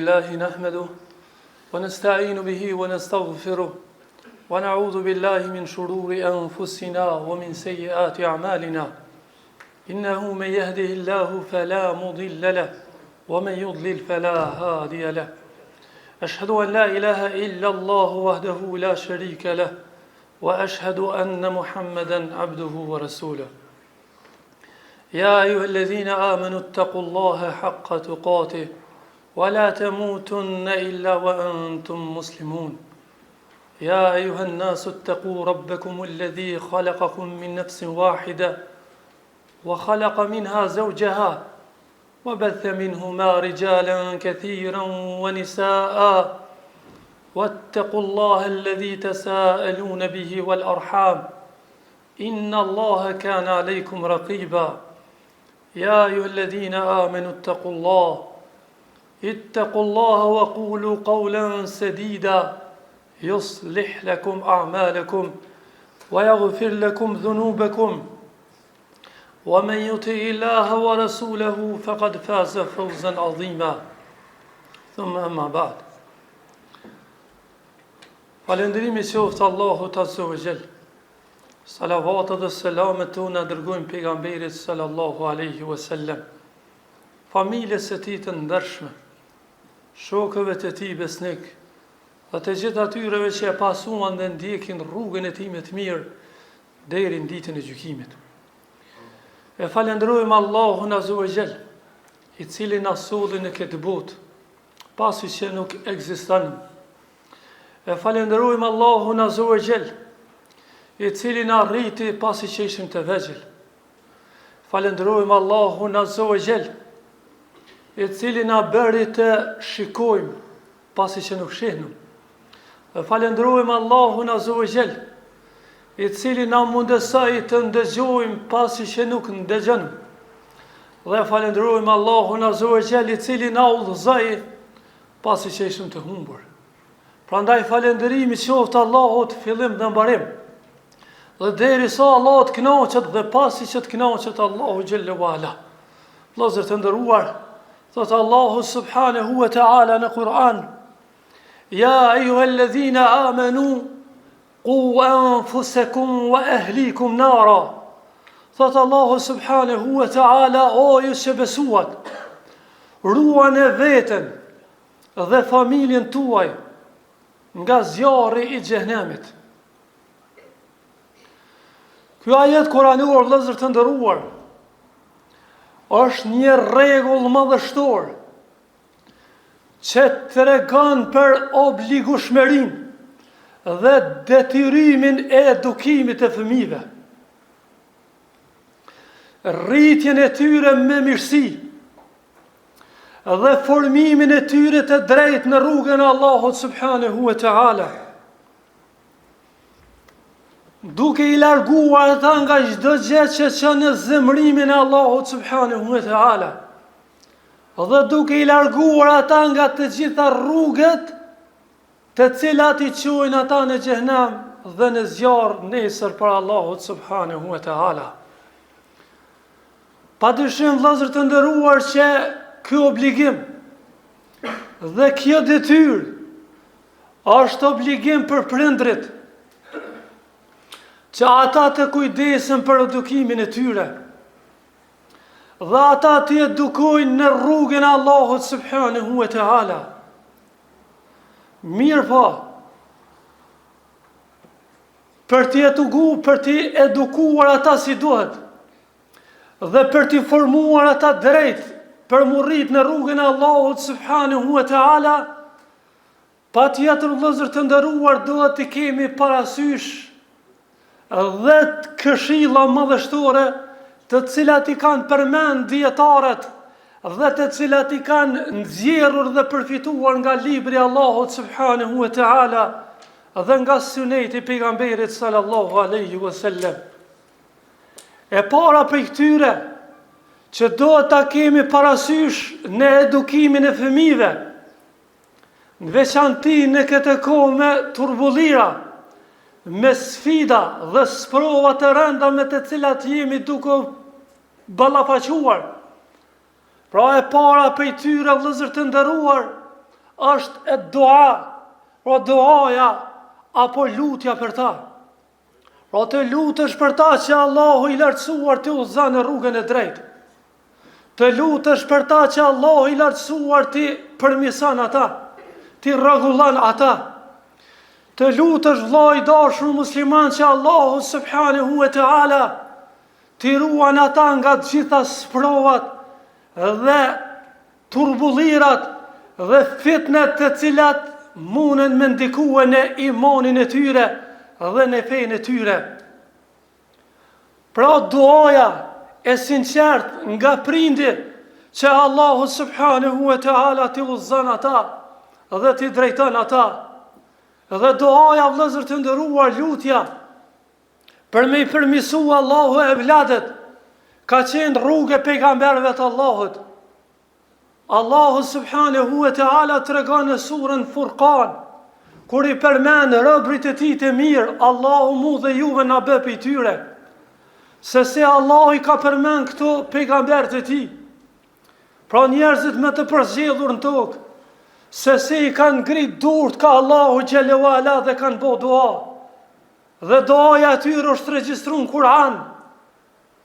لله نحمده ونستعين به ونستغفره ونعوذ بالله من شرور أنفسنا ومن سيئات أعمالنا إنه من يهده الله فلا مضل له ومن يضلل فلا هادي له أشهد أن لا إله إلا الله وحده لا شريك له وأشهد أن محمدا عبده ورسوله يا أيها الذين آمنوا اتقوا الله حق تقاته ولا تموتن إلا وأنتم مسلمون يا أيها الناس اتقوا ربكم الذي خلقكم من نفس واحدة وخلق منها زوجها وبث منهما رجالا كثيرا ونساء واتقوا الله الذي تساءلون به والأرحام إن الله كان عليكم رقيبا يا أيها الذين آمنوا اتقوا الله اتقوا الله وقولوا قولا سديدا يصلح لكم أعمالكم ويغفر لكم ذنوبكم ومن يطع الله ورسوله فقد فاز فوزا عظيما ثم أما بعد Falënderimi qoftë Allahut Azza wa Jall. Salavatet dhe selamet tona dërgojmë pejgamberit sallallahu alaihi wasallam, familjes së tij të ndershme, shokëve të tij besnik dhe të gjithë atyreve që e pasuan dhe ndjekin rrugën e tij me të mirë deri në ditën e gjykimit. E falënderojmë Allahun Azza wa Jall, i cili na solli në këtë botë, pasi që nuk ekzistonim. E falënderojmë Allahun Azza wa Jall, i cili na rriti pasi që ishim të vegjël. Falënderojmë Allahun Azza wa Jall, i cili na bëri të shikojmë pasi që nuk shihnim. E falënderojmë Allahun Azza wa Jall, i cili na mundësoi të ndëgjojmë pasi që nuk ndëgjonim. Dhe falënderojmë Allahun Azza wa Jall, i cili na udhëzoi pasi që ishim të humbur. Prandaj falënderimi qoftë Allahut fillim dhe mbarim. Dhe derisa Allahu të kënaqet dhe pasi që të kënaqet Allahu xhelle ve ala. Vëllezër të nderuar, thotë Allahu subhanahu wa taala në Kur'an: Ja ayyuhalladhina amanu qu anfusakum wa ahlikum nara. Thotë Allahu subhanahu wa taala, o ju që besuat, ruane veten dhe familjen tuaj nga zjarri i xhehenemit. Ky ajet kuranor vëllezër të nderuar është një rregull madhështor që tregon për obligueshmërinë dhe detyrimin e edukimit të fëmijëve. Rritjen e tyre me mirësi dhe formimin e tyre të drejtë në rrugën e Allahut subhanahu wa taala. Duke i larguar ata nga çdo gjë që çon në zemërimin e Allahut subhanahu wa taala. Dhe duke i larguar ata nga të gjitha rrugët të cilat i çojnë ata në xhehenem dhe në zjarr nesër para Allahut subhanahu wa taala. Pa dyshim vëllezër të nderuar që ky obligim dhe kjo detyrë është obligim për prindrit që ata të kujdesen për edukimin e tyre dhe ata t'i edukojnë në rrugën e Allahut subhanahu wa taala. Mirëpo, për t'i eduku, për t'i edukuar ata si duhet dhe për t'i formuar ata drejt për m'u rrit në rrugën e Allahut subhanahu wa taala, Patjetër vëllezër të nderuar duhet t'i kemi parasysh dhetë këshilla madhështore të cilat i kanë përmend dijetarët dhe të cilat i kanë nxjerrur dhe përfituar nga libri i Allahut subhanahu wa taala dhe nga suneti i pejgamberit sallallahu alaihi wasallam. E para prej këtyre që duhet ta kemi parasysh në edukimin e fëmijëve Në veçanti në këtë kohë me turbullira, me sfida dhe sprova të rënda me të cilat jemi duke u ballafaquar. Pra e para prej tyre vëllezër të nderuar, është ed-dua, pra duaja apo lutja për ta. Pra të lutesh për ta që Allahu i lartësuar t'i udhëzon në rrugën e drejtë. Të lutesh për ta që Allahu i lartësuar t'i përmirëson ata, t'i rregullon ata. Të lutesh vëlla i dashur musliman që Allahu subhanahu wa taala t'i ruan ata nga të gjitha sprovat dhe turbullirat dhe fitnet të cilat munden me ndikue në imanin e tyre dhe në fenë e tyre. Pra duaja e sinqert nga prindi që Allahu subhanahu wa taala t'i udhëzon ata dhe t'i drejton ata. Dhe duaja vëllezër të nderuar lutja për me i përmisu Allahu evladët, ka qenë rrugë e pejgamberëve të Allahut. Allahu subhanehu ve teala tregon në surën Furqan, kur i përmend robërit e tij të mirë, Allahu mu dhe juve na bëftë prej tyre. Se si Allahu i ka përmend këto pejgamberët e tij. Pra njerëzit më të përzgjedhur në tokë, se si i kanë ngrit durt ka Allahu xhele ve ala dhe kanë bo dua. Dhe duaja e tyre është regjistru në Kur'an,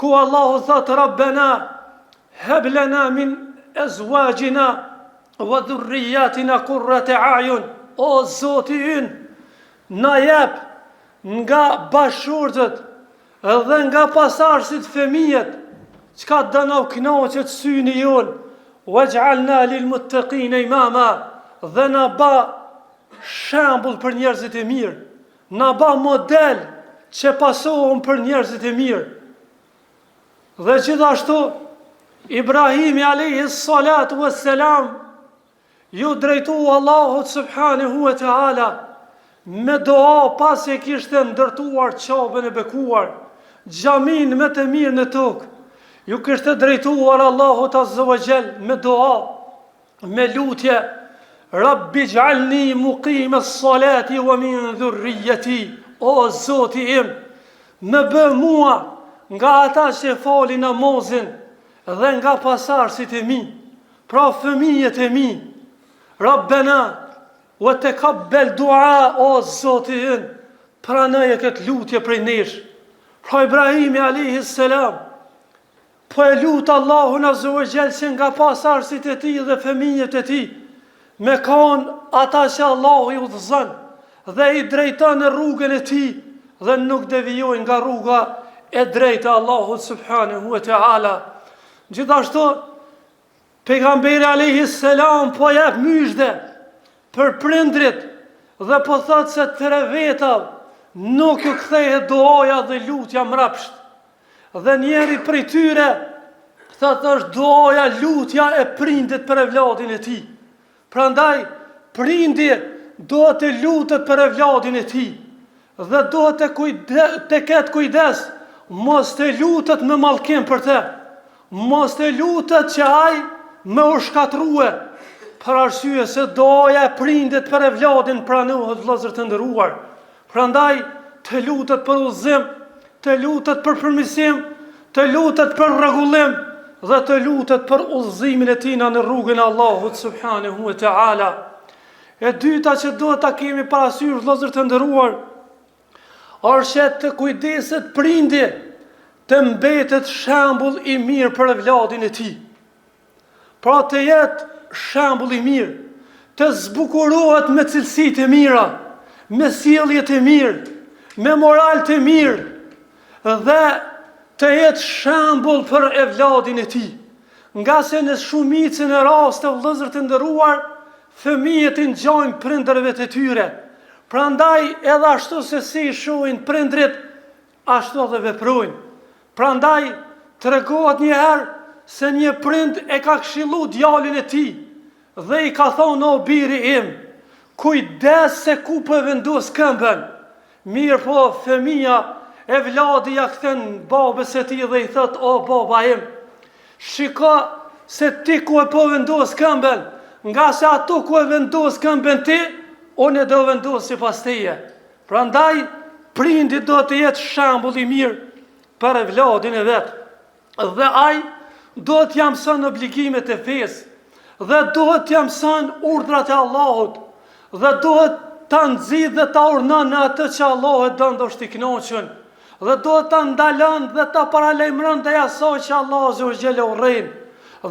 ku Allahu thotë Rabbena heb lena min ezwajina wa dhurriyatina qurrata a'yun. O Zoti ynë, na jep nga bashkëshortët dhe nga pasardhësit fëmijët, çka do na u kënaqet syni jonë, waj'alna lil muttaqina imama, dhe na ba shembull për njerëzit e mirë. Na ba model që pasohen për njerëzit e mirë. Dhe gjithashtu, Ibrahimi alejhi salatu ve selam, iu drejtu Allahut subhanehu ve teala, me dua pasi e kishte ndërtuar Qaben e bekuar, xhaminë më të mirë në tokë, iu kishte drejtuar Allahut azze ve xhel me dua, me lutje Rabbi xh'alni mukime salati wa min dhurrijeti O Zoti im Më bë mua nga ata që falin namazin dhe nga pasardhësit e mi Pra fëmijët e mi Rabbena wa tekabbel dua O Zoti im Pranoje këtë lutje prej nesh Pra Ibrahimi alejhi selam Po e lut Allahun azze ve xhel që nga pasardhësit e tij dhe fëmijët e tij me kanë ata që Allahu i udhëzon dhe i drejton në rrugën e tij dhe nuk devijojnë nga rruga e drejtë e Allahut subhanahu wa taala. Gjithashtu Pejgamberi alejhi selam po jep myzhde për prindrit dhe po thotë se tre vetave nuk ju kthehet duaja dhe lutja mrapsht. Dhe njëri prej tyre thotë është duaja lutja e prindit për evladin e tij. Prandaj prindi duhet të lutet për evladin e tij dhe duhet të kujde, të ketë kujdes mos të lutet me mallkim për të, mos të lutet që ai me u shkatrrue, për arsye se duaja e prindit për evladin pranohet vëllezër të nderuar. Prandaj të lutet për udhëzim, të lutet për përmirësim, të lutet për rregullim dhe të lutet për udhëzimin e tina në rrugën e Allahut subhanahu wa taala. E dyta që duhet ta kemi parasysh vëllezër të nderuar, është që të kujdeset prindi të mbetet shembull i mirë për evladin e tij. Pra të jetë shembull i mirë, të zbukurohet me cilësi të mira, me sjellje të mirë, me moral të mirë dhe të jetë shembull për evladin e tij. Ngase në shumicën e rasteve vëllezër të nderuar, fëmijët i ngjajnë prindërve të tyre. Prandaj edhe ashtu se si i shohin prindërit, ashtu edhe veprojnë. Prandaj, tregohet një herë se një prind e ka këshillu djalin e tij dhe i ka thonë o biri im, kujdes se ku po e vendos këmbën. Mirëpo, fëmija evladi ja kthen babës së tij dhe i thotë o baba im, shiko se ti ku e po vendos këmbën, ngase ato ku e vendos këmbën ti, unë do vendos sipas teje. Prandaj, prindi do të jetë shembull i mirë për evladin e vet. Dhe ai do t'ia mëson obligimet e fesë. dhe duhet t'ia mëson urdhrat e Allahut dhe duhet ta nxit dhe ta urdhnon në atë që Allahu e don dhe është i kënaqur dhe duhet ta ndalon dhe ta paralajmëron ndaj asaj që Allahu azze ve xhel e urren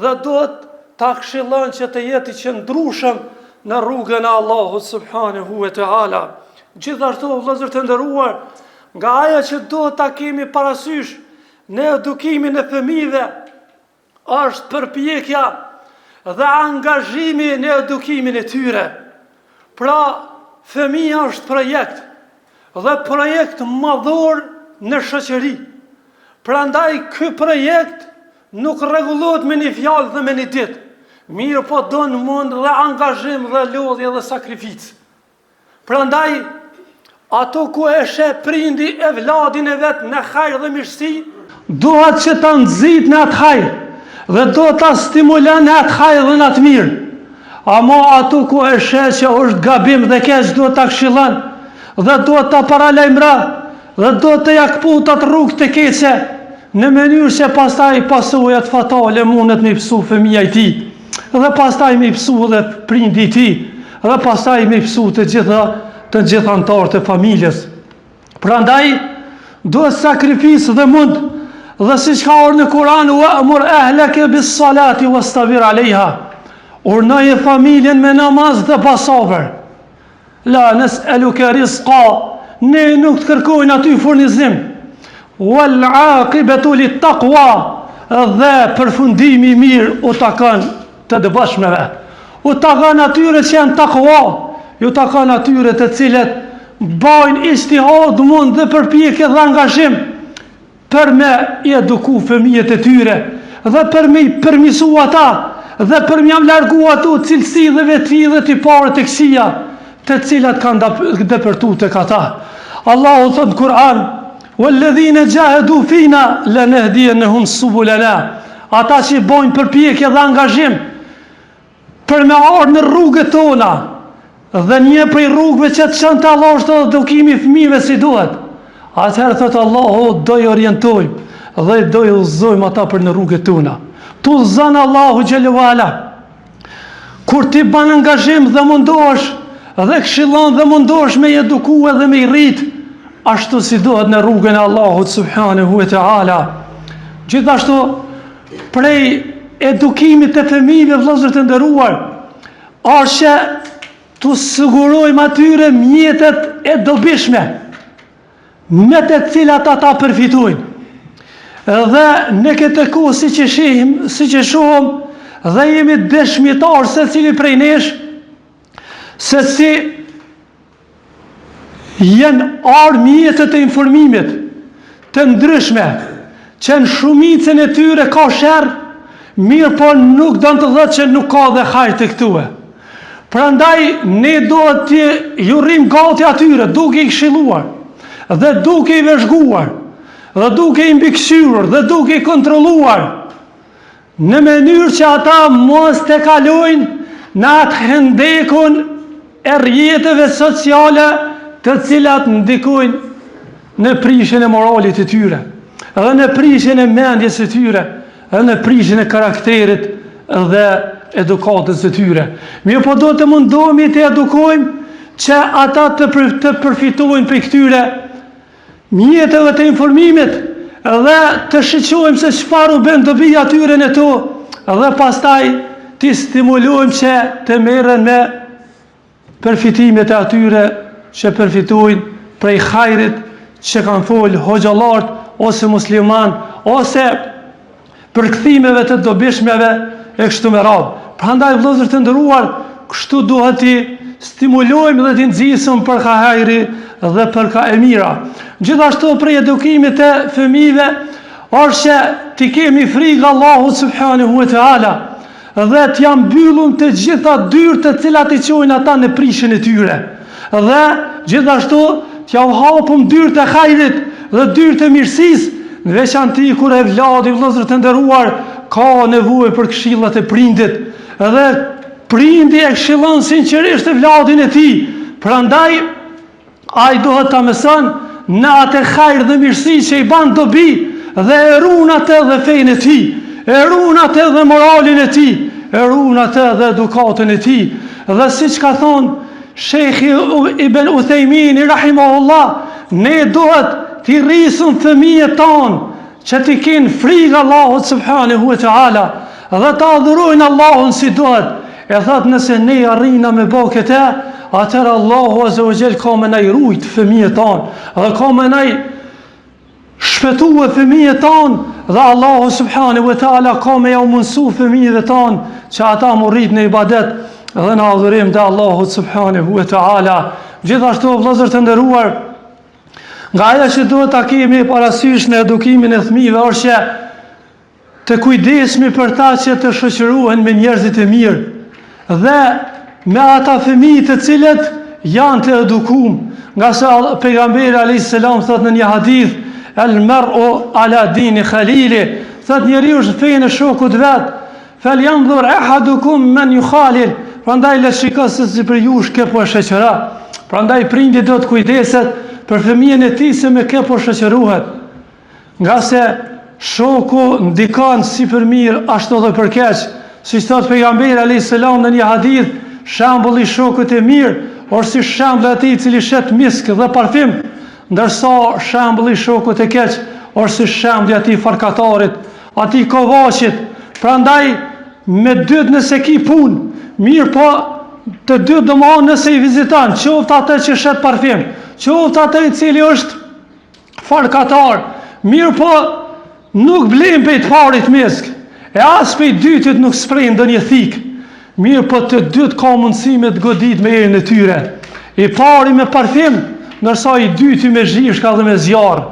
dhe duhet ta këshillon që të jetë i qëndrueshëm në rrugën e Allahut subhanahu wa taala. Gjithashtu vëllezër të nderuar, nga ajo që duhet ta kemi parasysh në edukimin e fëmijëve është përpjekja dhe angazhimi në edukimin e tyre. Pra, fëmija është projekt dhe projekt madhor në shoqëri. Prandaj ky projekt nuk rregullohet me një fjalë dhe me një ditë. Mirëpo don mund dhe angazhim dhe lodhje dhe sakrificë. Prandaj, ato ku e sheh prindi evladin e vet në hajr dhe mirësi, duhet që ta nxit në atë hajr dhe duhet ta stimulon në atë hajr dhe në atë mirë. Ama ato ku e sheh që është gabim dhe keq duhet ta këshillon dhe duhet ta paralajmëron dhe duhet të ja këput atë rrugë të keqe në mënyrë që pastaj pasojat fatale mundet me i pësu fëmija i tij. Dhe pastaj me i pësu dhe prindi i tij, dhe pastaj me i pësu të gjitha, të gjithë anëtarët e familjes. Prandaj, duhet sakrificë dhe mund, dhe siç ka ardhur në Kuran, wa'mur ehleke bis salati wastabir alejha, urdhnoje familjen me namaz dhe ba sabër. La nes'eluke rizka, ne nuk të kërkojna ty furnizim. Wal aqibetu lit taqwa, dhe përfundimi i mirë u takon të devotshmëve. U takon atyre që janë takua, ju takon atyre të cilët bajnë ixhtihad, mund dhe përpjekje dhe angazhim për me i eduku fëmijët e tyre dhe për me i përmisu ata dhe për me jau largu ato cilësi dhe veti dhe tipare të këqija të cilat kanë depërtu tek ata. Allahu thotë në Kur'an, Walladhina jahadu fina lanahdiyannahum subulana. Ata që bojnë përpjekje dhe angazhim Për me ardhë në rrugët tona, dhe një prej rrugëve që të çon te Allahu është edhe edukimi i fëmijëve si duhet. Atëherë thotë Allahu do i orientojmë dhe do i udhëzojmë ata për në rrugët tona. Të udhëzon Allahu xhele ve ala. Kur ti ban angazhim dhe mundohesh dhe këshillon dhe mundohesh me i eduku edhe me i rrit ashtu si duhet në rrugën e Allahut subhanahu wa taala. Gjithashtu Prej edukimit të fëmijëve vëllezër të nderuar, është që t'u sigurojmë atyre mjetet e dobishme me të cilat ata përfitojnë. Dhe në këtë kohë siç e shihim, siç e shohim dhe jemi dëshmitarë secili prej nesh se si Janë ardhë mjetet e informimit të ndryshme, që në shumicën e tyre ka sherr, mirëpo nuk don të thotë që nuk ka dhe hajr te këto. Prandaj ne duhet të ju rrim gati atyre, duke i këshilluar dhe duke i vëzhguar dhe duke i mbikëqyrur dhe duke i kontrolluar Në mënyrë që ata mos të kalojnë në atë hendekun e rrjeteve sociale të cilat ndikojnë në prishjen e moralit të tyre, dhe në prishjen e mendjes së tyre, dhe në prishjen e karakterit dhe edukatës së tyre. Mirëpo duhet të mundohemi të edukojmë që ata të, për, të përfitojnë prej këtyre mjeteve të informimit dhe të shiqojmë se çfarë u bën dobi atyre në to dhe pastaj t'i stimulojmë që të merren me përfitimet e atyre që përfitojnë prej hajrit që kanë folë hoxhallarët ose musliman ose përkthimeve të dobishmeve e kështu me radhë. Prandaj vëllezër të nderuar, kështu duhet t'i stimulojmë dhe t'i nxisim për ka hajri dhe për ka e mira. Gjithashtu prej edukimit të fëmijëve është që t'i kemi frikë Allahut subhanahu wa taala dhe t'ia mbyllim të gjitha dyert të cilat i çojnë ata në prishjen e tyre. Dhe gjithashtu t'jau hapum dyert e hajrit dhe dyert e mirësisë, në veçanti kur evladi vëllezër të nderuar ka nevojë për këshillat e prindit dhe prindi e këshillon sinqerisht evladin e tij. Prandaj Ai duhet ta mëson në atë hajr dhe mirësi që i ban dobi dhe e run atë dhe fenë e tij, e run atë dhe moralin e tij, E run atë dhe edukatën e tij. Dhe siç ka thonë Shejhi Ibn Uthejmini rahimahullah, ne duhet t'i rrisim fëmijët tanë që t'i kenë frikë Allahut subhanahu wa taala dhe ta adhurojnë Allahun si duhet. E thotë nëse ne arrina me bo këtë, atëherë Allahu azza wa jall ka me na i rujt fëmijët tanë dhe ka me na i shpëtue fëmijët tanë dhe Allahu subhanahu wa taala ka me jau mundësu fëmijëve tanë që ata m'u rrit në ibadet dhe në adhurim të Allahut subhanahu wa taala. Gjithashtu vëllezër të nderuar, nga ajo që duhet ta kemi parasysh në edukimin e fëmijëve është që Të kujdesmi për ta që të shoqërohen me njerëzit e mirë dhe me ata fëmijë të cilët janë të edukum, ngase pejgamberi alayhis salam thotë në një hadith, el mar'u ala dini khalili, thotë njeriu është në fenë e shokut vet, fel yanzur ahadukum man yukhalil, prandaj le të shikojë secili prej jush kë po e shoqëron. Prandaj prindi do të kujdeset për fëmijën e tij se me kë po shoqërohet. Ngase shoku ndikon si për mirë ashtu edhe për keq, siç thotë pejgamberi alayhis salam në një hadith, shembulli i shokut të mirë është si shembulli i atij i cili shet misk dhe parfum, ndërsa shembulli i shokut të keq është si shembulli i atij farkatarit, atij kovaçit. Prandaj me dytë nëse ki punë, mirëpo të dytë domethënë nëse i viziton, qoftë atë që shet parfum, qoftë atë i cili është farkatar, mirëpo nuk blen pej të parit misk, e as pej dytit nuk s'pren ndonjë thikë, mirëpo të dytë ka mundësi me të godit me erën e tyre. I pari me parfim, ndërsa i dyti me zhishka dhe me zjarr.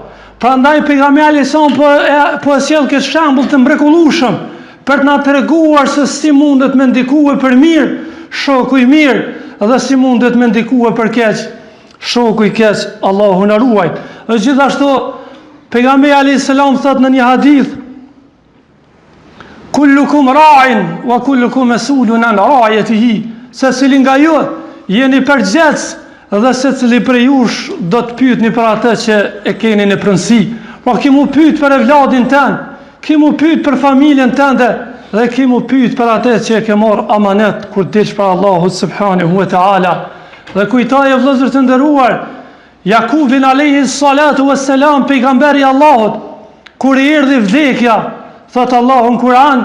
Prandaj pejgamberi alayhis salam po e, po e sjell këtë shembull të mrekullueshëm për të na treguar se si mundet me ndikue për mirë shoku i mirë dhe si mundet me ndikue për keq Shoku i keq, Allahu na ruajt. Dhe gjithashtu pejgamberi alayhis salam thotë në një hadith Kullukum ra'in wa kullukum mas'ulun an ra'yatihi. Secili nga ju jeni përgjegjës dhe secili prej jush do të pyetni për atë që e keni në pronësi. Pra ki m'u pyet për evladin tënd, ki m'u pyet për familjen tënde dhe ki m'u pyet për atë që e ke marr amanet kur dilsh para Allahut subhanahu wa taala. Dhe kujtoje vëllezër të nderuar, Jakubin alayhi salatu wassalam pejgamber i Allahut, kur i erdhi vdekja, thot Allahu në Kur'an,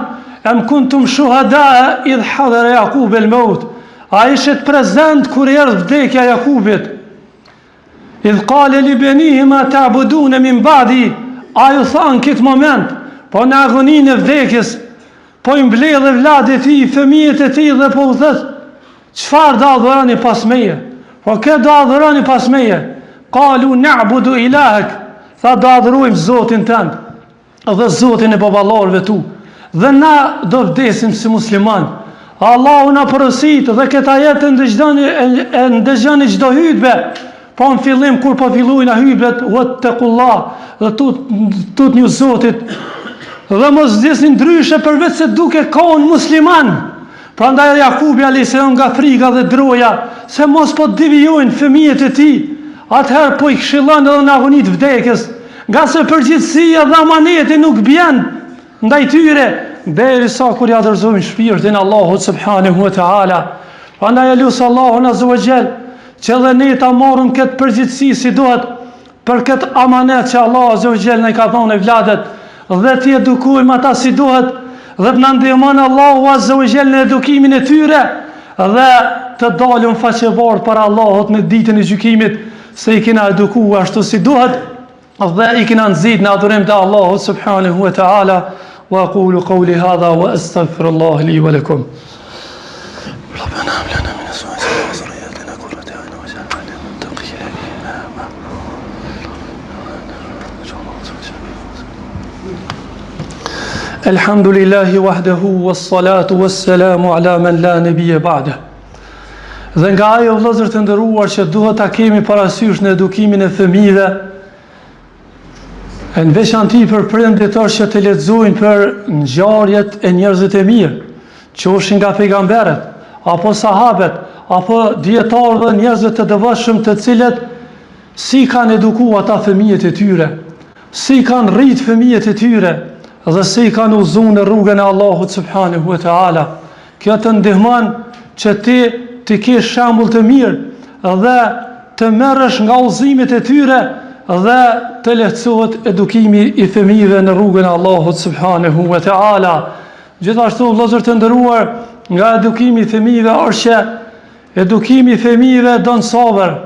em kuntum shuhada idh hadara Jakub el maut. A ishit prezent kur i erdhi vdekja Jakubit? Idh qala li benihi ma ta'budun min ba'di, ai u tha në këtë moment, po në agoninë e vdekjes, po i mbledh evladët e tij, fëmijët e tij dhe po u thot, Çfarë do adhuroni pas meje? Po kë do adhuroni pas meje? Kalu na'budu ilahek. Tha do adhurojmë Zotin tënd dhe Zotin e baballarëve tu. Dhe na do vdesim si musliman. Allahu na porosit dhe këtë ajet e ndëgjoni e ndëgjoni çdo hutbe. Po në fillim kur po fillojnë hutbet, wattaqullah dhe tut tutnju Zotit dhe mos vdisni ndryshe përveç se duke kon musliman. Prandaj edhe Jakubi alayhis salam nga frika dhe droja se mos po devijojnë fëmijët e tij, atëherë po i këshillon edhe në agoni të vdekjes, ngase përgjegjësia dhe amaneti nuk bjen ndaj tyre derisa kur ja dorëzojnë shpirtin Allahut subhanahu wa taala. Prandaj e lus Allahun azza wa jall që edhe ne ta marrim këtë përgjegjësi si duhet për këtë amanet që Allahu azza wa jall na i ka dhënë evladet dhe t'i edukojmë ata si duhet dhe të na ndihmon Allahu azza wa jall në edukimin e tyre dhe të dalim faqebardhë para Allahut në ditën e gjykimit se i kena eduku ashtu si duhet dhe i kena nxit në adhurim të Allahut subhanahu wa taala wa aqulu qawli hadha wa astaghfirullah li wa lakum ربنا هب لنا من ازواجنا وذرياتنا قرة اعين واجعلنا للمتقين اماما الحمد لله وحده والصلاة والسلام على من لا نبي بعده Dhe nga ajo vëllezër të nderuar që duhet ta kemi parasysh në edukimin e fëmijëve, e në veçanti për prindërit është që të lexojnë për ngjarjet e njerëzit e mirë, qofshin nga pejgamberët, apo sahabët, apo dijetarët dhe njerëzit të devotshëm të cilët si kanë eduku ata fëmijët e tyre, si kanë rrit fëmijët e tyre dhe si kanë udhëzu në rrugën e Allahut subhanahu wa taala. Kjo të ndihmon që ti të kesh shembull të mirë dhe të merresh nga udhëzimet e tyre dhe të lehtësohet edukimi i fëmijëve në rrugën e Allahut subhanahu wa taala. Gjithashtu vëllezër të nderuar, nga edukimi i fëmijëve është që edukimi i fëmijëve don sabër,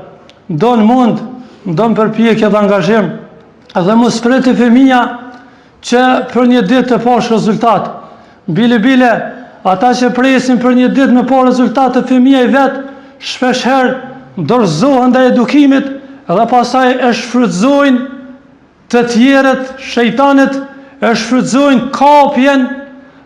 don mund, don përpjekje dhe angazhim. Dhe mos prit te fëmija që për një ditë të pash rezultat. Bile bile, ata që presin për një ditë me pa rezultat te fëmija i vet, shpesh herë dorëzohen ndaj edukimit dhe pastaj e shfrytëzojnë të tjerët, shejtanët e shfrytëzojnë kapjen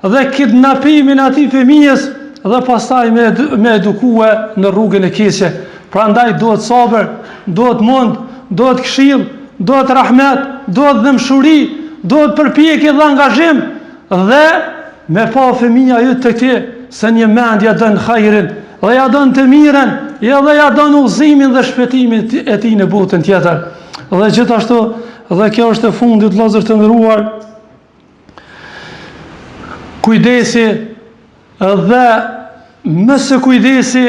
dhe kidnapimin e atij fëmijës dhe pastaj me me edukue në rrugën e keqe. Prandaj duhet sabër, duhet mund, duhet këshillë, duhet rahmet, duhet dhembshuri, duhet përpjekje dhe angazhim dhe me pa fëmija jot te ti se një mend ja don hajrin dhe ja don të mirën, edhe ja don udhëzimin dhe shpëtimin e tij në botën tjetër. Dhe gjithashtu, dhe kjo është e fundit vëllezër të nderuar, Kujdesi dhe më se kujdesi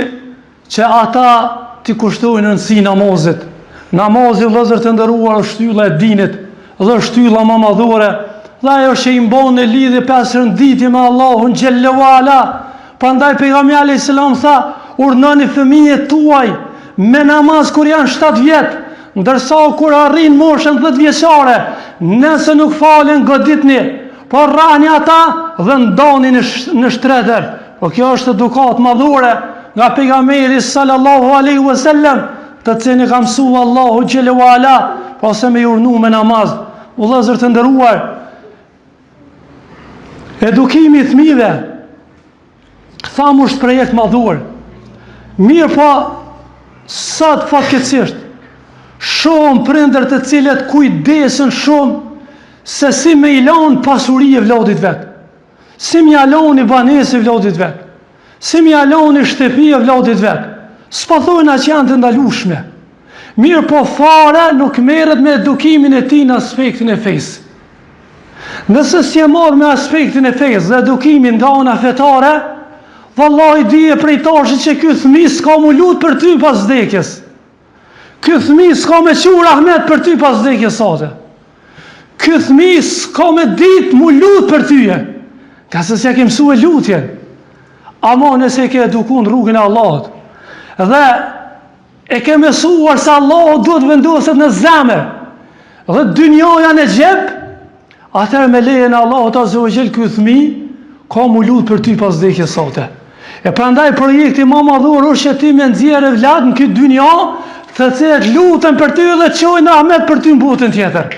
që ata t'i kushtojnë rëndësi namazit. Namazi vëllezër të nderuar është shtylla e dinit dhe shtylla ma madhore dhe ajo që i mbon në lidhje pesë herë në ditë me Allahun xhelle ve ala. Prandaj pejgamberi alayhis salam tha, urdhnoni fëmijët tuaj me namaz kur janë 7 vjet, Ndërsa kur arrijnë moshën 10 vjeçare, nëse nuk falen goditni, po rrahni ata dhe ndani në, në shtretër. Po kjo është edukatë madhore nga pejgamberi sallallahu alaihi wasallam, të cilin e ka mësu Allahu xhelle ve ala, po se me i urdhnu me namaz. Vëllezër të nderuar, edukimi i fëmijëve Thamë është projekt madhor. Mirëpo, sot fatkeqësisht, shumë prindër të cilët kujdesen shumë se si me i lanë pasuri evladit vet, si me ia lanë banesë evladit vet, si me ia lanë shtëpi evladit vet, s'po thojna që janë të ndalushme, mirëpo fare nuk merret me edukimin e tij në aspektin e fesë. Nëse s'je marrë me aspektin e fesë dhe edukimin nga ana fetare, vallahi dije prej tashi që ky fëmi s'ka m'u lut për ty pas vdekjes. Ky fëmi s'ka me çu rahmet për ty pas vdekjes sate. Ky fëmi s'ka me dit m'u lut për ty. Ngase s'ja ke mësue lutjen. Ama nëse e ke eduku në rrugën e Allahut. Dhe E ke mësuar se Allahu duhet vendoset në zemër dhe dynjaja në xhep, atëherë me lejen e Allahut azze ve xhel ky fëmi ka m'u lut për ty pas vdekjes sate. E prandaj projekti ma madhor është që ti me nxjerr evlad në këtë dynja, të cilët luten për ty dhe çojnë rahmet për ty në botën tjetër.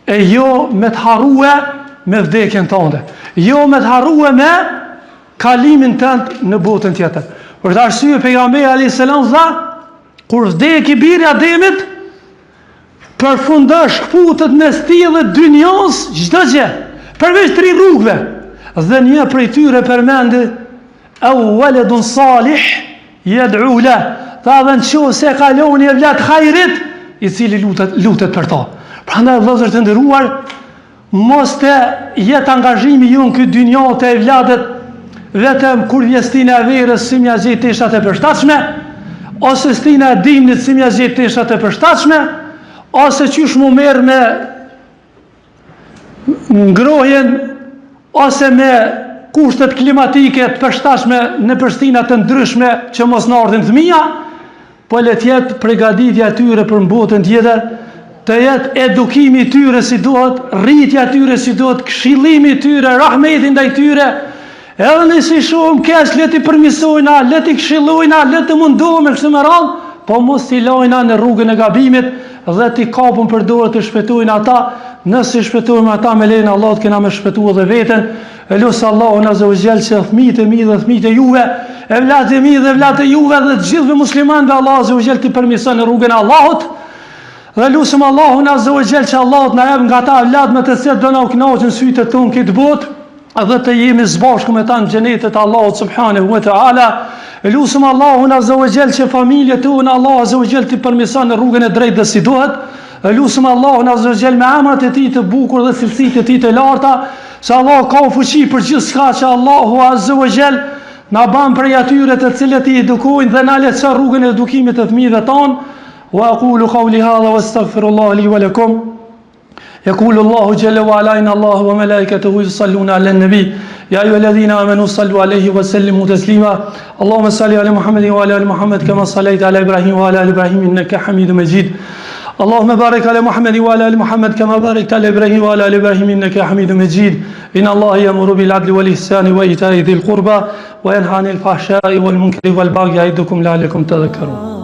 E jo me të harrue me vdekjen tënde. Jo me të harrue me kalimin tënd në botën tjetër. Për këtë arsye pejgamberi alayhis salam tha, kur vdek i biri i Ademit, përfundon shkëputet mes tij dhe dynjos çdo gjë, përveç tri rrugëve. Dhe një prej tyre përmendi Eu weledun salih jed'u leh, tha dhe në qoftë se ka lon një evlad hajrit, i cili lutet, lutet për ta. Prandaj vëllezër të nderuar, mos të jetë angazhimi jonë n'këtë dynja te evladët, vetëm kur vjen stina e verës si m'ja gjet teshat e përshtatshme, ose stina e dimnit si m'ja gjet teshat e përshtatshme, ose qysh m'u marrë me ngrohjen ose me kushtet klimatike të përshtatshme nëpër stina të ndryshme që mos na ardhin fëmija, po le të jetë pregaditja e tyre për botën tjetër, të jetë edukimi i tyre si duhet, rritja e tyre si duhet, këshillimi i tyre, rahmeti ndaj tyre, Edhe nëse i shohim keq, le t'i përmirësojna, le t'i këshillojna, le të mundohemi kështu me radhë, po mos t'i lajna në rrugën e gabimit dhe t'i kapim për dorë të shpëtojnë ata, nëse i shpëtojmë ata me lejen e Allahut kena me shpëtu edhe veten. E lus Allahun azze ve xhel që fëmijët e mi dhe fëmijët e juve, evladët e mi dhe evladët e juve dhe të gjithëve muslimanëve Allahu azze ve xhel t'i përmirëson në rrugën e Allahut. Dhe lusim Allahun azze ve xhel që Allahu të na jep nga ata evlad me të cilët do na u kënaqin sytë tonë këtë botë. dhe të jemi së bashku me ta në xhenetet e Allahut subhanahu wa taala. E lusim Allahun azza wa jall që familjet tona Allahu azza wa jall t'i përmirëson në rrugën e drejtë dhe si duhet. E lusim Allahun azza wa jall me emrat e tij të bukur dhe cilësitë e tij të larta, se Allahu ka fuqi për gjithçka që Allahu azza wa jall. Na ban prej atyre të cilët i edukojnë dhe na lehtëso rrugën e edukimit të fëmijëve tanë. Wa aqulu qawli hadha wa astaghfirullah li wa lakum. يقول الله جل وعلا إن الله وملائكته يصلون على النبي يا أيها الذين آمنوا صلوا عليه وسلموا تسليما اللهم صل على محمد وعلى آل محمد كما صليت على إبراهيم وعلى آل إبراهيم إنك حميد مجيد اللهم بارك على محمد وعلى آل محمد كما باركت على إبراهيم وعلى آل إبراهيم إنك حميد مجيد إن الله يأمر بالعدل والإحسان وإيتاء ذي القربى وينهى عن الفحشاء والمنكر والبغي يعظكم لعلكم تذكرون.